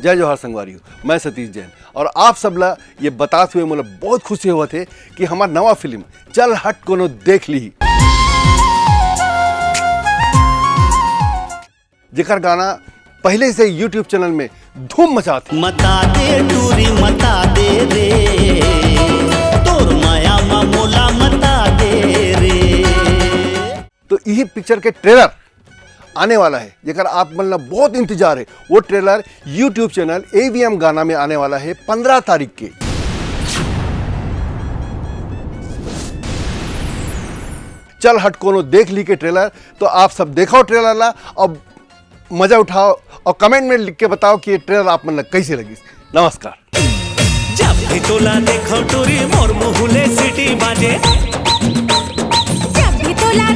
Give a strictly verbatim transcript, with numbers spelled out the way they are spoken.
जय जोहार संगवारी हो, मैं सतीश जैन और आप सबला ये बतात हुए मोला बहुत खुशी होवत हे कि हमार नवा फिल्म चल हट कोनो देख ली, जेकर गाना पहले से YouTube चैनल में धूम मचात हे। मता दे टूरी मता दे रे, तोर माया मा मोला मता दे रे। तो यही पिक्चर के ट्रेलर आने वाला है, जेकर आप मन ला बहुत इंतजार है। वो ट्रेलर YouTube चैनल एवीएम गाना में आने वाला है पंद्रह तारीख के। चल हट कोनो देख ली के ट्रेलर। तो आप सब देखाओ ट्रेलर ला और मजा उठाओ और कमेंट में लिख के बताओ कि ये ट्रेलर आप मन ला कैसे लगी। नमस्कार। जब भी तोला देखो टूरी मोर मुहुले सीटी बाजे। जब भी तोला